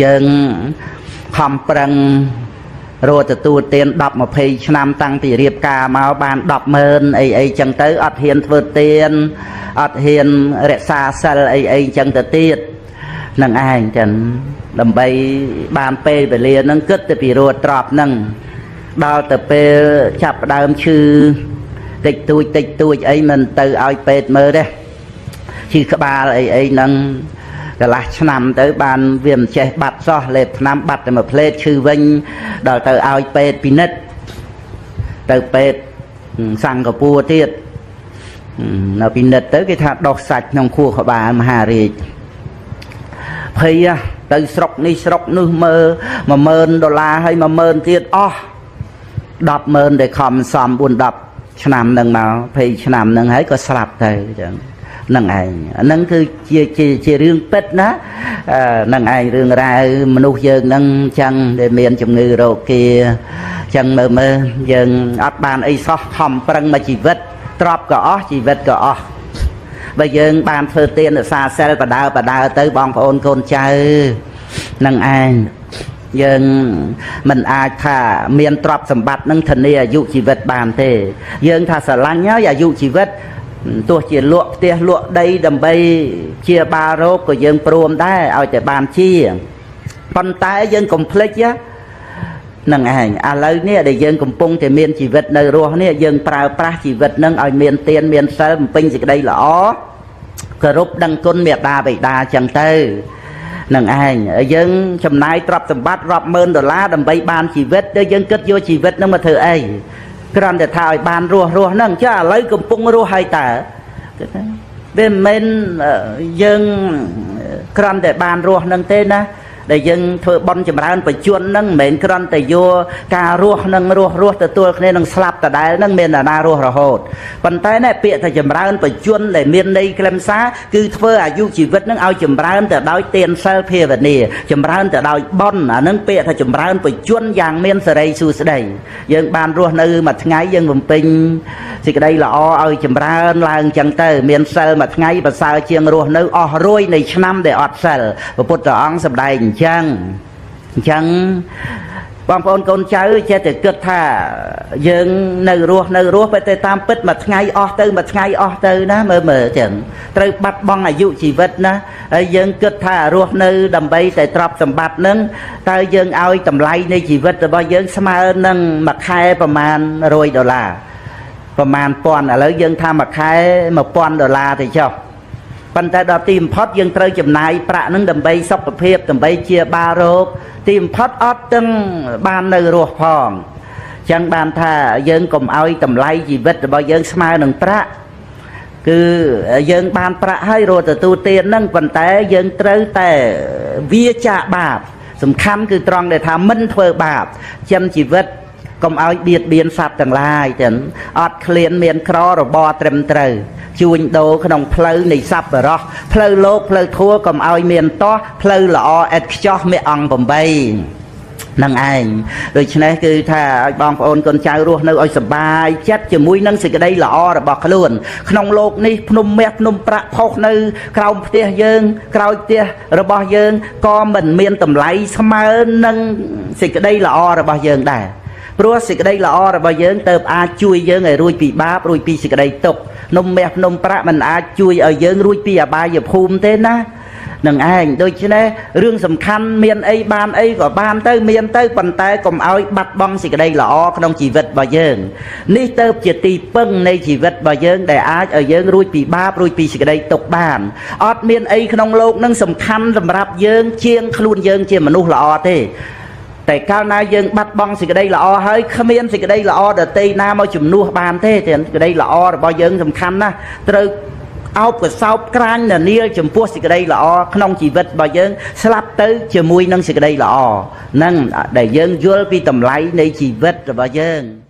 យើងខំប្រឹងរត់ទទួលទាន10 20ឆ្នាំតាំងពីរៀបការមកបាន100000អីអីចឹងទៅអត់ហ៊ានធ្វើទានអត់ហ៊ានរក្សាសិលអីអីចឹងទៅទៀតនឹងឯងចឹងដើម្បីបានពេលវេលានឹងគិតទៅពីរត់ទ្របនឹងដល់ទៅពេលចាប់ដើមឈឺតិចតួចតិចតួចអីមិនទៅឲ្យពេទ្យមើលទេឈឺក្បាលអីអីហ្នឹងកន្លះឆ្នាំទៅបានវាមិនចេះបាត់សោះលេបថ្នាំបាត់តែមួយផ្លេតឈឺវិញដល់ទៅឲ្យពេទ្យពិនិត្យទៅពេទ្យសង្កពួរទៀតនៅពិនិត្យទៅគេថាដោះសាច់ក្នុងខួរក្បាលមហារាជភ័យទៅស្រុកនេះស្រុកនោះមើល10000ដុល្លារហើយ10000ទៀតអស់100000ដែលខំសំ4 10ឆ្នាំនឹងមក20ឆ្នាំនឹងហើយក៏ស្លាប់ទៅចឹងនឹងឯងហ្នឹងគឺជាជាជារឿងពិតណានឹងឯងរឿងរ៉ាវមនុស្សយើងហ្នឹងចឹងដែលមានជំងឺរោគាចឹងមើលមើលយើងអត់បានអីសោះខំប្រឹងមកជីវិតទ្រព្យក៏អស់ជីវិតក៏អស់បើយើងបានធ្វើទានរក្សាសិលបដើបដើទៅបងប្អូនកូនចៅនឹងឯងយើងមិនអាចថាមានទ្រព្យសម្បត្តិនឹងធានាអាយុជីវិតបានទេយើងថាស្រឡាញ់ហើយអាយុជីវិតទោះជាលក់ផ្ទះលក់ដីដើម្បីជាបាលរោគក៏យើងព្រមដែរឲ្យតែបានជាប៉ុន្តែយើងកុំភ្លេចនឹងឯងឥឡូវនេះដែលយើងកំពុងតែមានជីវិតនៅរស់នេះយើងប្រើប្រាស់ជីវិតនឹងឲ្យមានទានមានសិលបំពេញសេចក្តីល្អគោរពដឹងគុណមេដាបិតាចឹងទៅនឹងឯងយើងចំណាយទ្រព្យសម្បត្តិរាប់ម៉ឺនដុល្លារដើម្បីបានជីវិតទៅយើងគិតយកជីវិតនឹងមកធ្វើអីគ្រាន់តែថាឲ្យបានរស់រស់ហ្នឹងចាឥឡូវកំពុងរស់ហើយតើវាមិនមែនយើងគ្រាន់តែបានរស់ហ្នឹងទេណាដែលយើងធ្វើបុណ្យចម្រើនបច្ចុប្បន្នហ្នឹងមិនមែនគ្រាន់តែយកការរស់នឹងរស់រស់ទទួលគ្នានឹងស្លាប់ដដែលហ្នឹងមានតែណារស់រហូតប៉ុន្តែណែពាក្យថាចម្រើនបច្ចុប្បន្នដែលមានន័យខ្លឹមសារគឺធ្វើអាយុជីវិតហ្នឹងឲ្យចម្រើនទៅដោយទានសិលភាវនាចម្រើនទៅដោយបុណ្យអាហ្នឹងពាក្យថាចម្រើនបច្ចុប្បន្នយ៉ាងមានសិរីសួស្តីយើងបានរស់នៅមួយថ្ងៃយើងបំពេញសេចក្តីល្អឲ្យចម្រើនឡើងចឹងទៅមានសិលមួយថ្ងៃប្រសើរជាងរស់នៅអស់រួយនៃឆ្នាំដែលអត់សិលព្រះពុទ្ធអង្គសម្ដែងអញ្ចឹងអញ្ចឹងបងប្អូនកូនចៅចេះតែគិតថាយើងនៅរស់នៅរស់តែតាមពិតមួយថ្ងៃអស់ទៅមួយថ្ងៃអស់ទៅណាមើលមើលចឹងត្រូវបាត់បង់អាយុជីវិតណាហើយយើងគិតថារស់នៅដើម្បីតែទ្រព្យសម្បត្តិនឹងតើយើងឲ្យតម្លៃនៃជីវិតរបស់យើងស្មើនឹងមួយខែប្រមាណ100ដុល្លារប្រមាណ1000ឥឡូវយើងថាមួយខែ1000ដុល្លារទៅចុះប៉ុន្តែដល់ទីបំផុតយើងត្រូវចំណាយប្រាក់នឹងដើម្បីសុខភាពដើម្បីជាបាលរោគទីបំផុតអត់ទាំងបាននៅរស់ផងចឹងបានថាយើងកុំឲ្យតម្លៃជីវិតរបស់យើងស្មើនឹងប្រាក់គឺយើងបានប្រាក់ហើយរត់ទទួលទាននឹងប៉ុន្តែយើងត្រូវតែវាចាកបាបសំខាន់គឺត្រង់ដែលថាមិនធ្វើបាបចិញ្ចឹមជីវិតកុំឲ្យបៀតបៀនសត្វទាំងឡាយទាំងអត់ឃ្លានមានក្ររបរត្រឹមត្រូវជួញដូរក្នុងផ្លូវនៃសប្បុរសផ្លូវលោកផ្លូវធัวកុំឲ្យមានតោះផ្លូវល្អឥតខ្ចោះមានអង្គ8នឹងឯងដូច្នេះគឺថាឲ្យបងប្អូនកូនចៅរស់នៅឲ្យសប្បាយចិត្តជាមួយនឹងសេចក្តីល្អរបស់ខ្លួនក្នុងលោកនេះភ្នំមាសភ្នំប្រាក់ផុសនៅក្រោមផ្ទះយើងក្រោយផ្ទះរបស់យើងក៏មិនមានតម្លៃស្មើនឹងសេចក្តីល្អរបស់យើងដែរព្រោះសេចក្តីល្អរបស់យើងទៅអាចជួយយើងឲ្យរួចពីបាបរួចពីសេចក្តីទុក្ខភ្នំមាសភ្នំប្រាក់មិនអាចជួយឲ្យយើងរួចពីអបាយភូមិទេណានឹងឯងដូច្នេះរឿងសំខាន់មានអីបានអីក៏បានទៅមានទៅប៉ុន្តែកុំឲ្យបាត់បង់សេចក្តីល្អក្នុងជីវិតរបស់យើងនេះទៅជាទីពឹងនៃជីវិតរបស់យើងដែលអាចឲ្យយើងរួចពីបាបរួចពីសេចក្តីទុក្ខបានអត់មានអីក្នុងលោកនឹងសំខាន់សម្រាប់យើងជាងខ្លួនយើងជាមនុស្សល្អទេតែកាលណាយើងបាត់បង់សេចក្តីល្អហើយគ្មានសេចក្តីល្អដទៃណាមកជំនួសបានទេសេចក្តីល្អរបស់យើងសំខាន់ណាស់ត្រូវអោបកសោបក្រាញននាលចំពោះសេចក្តីល្អក្នុងជីវិតរបស់យើងស្លាប់ទៅជាមួយនឹងសេចក្តីល្អនឹងដែលយើងយល់ពីតម្លៃនៃជីវិតរបស់យើង។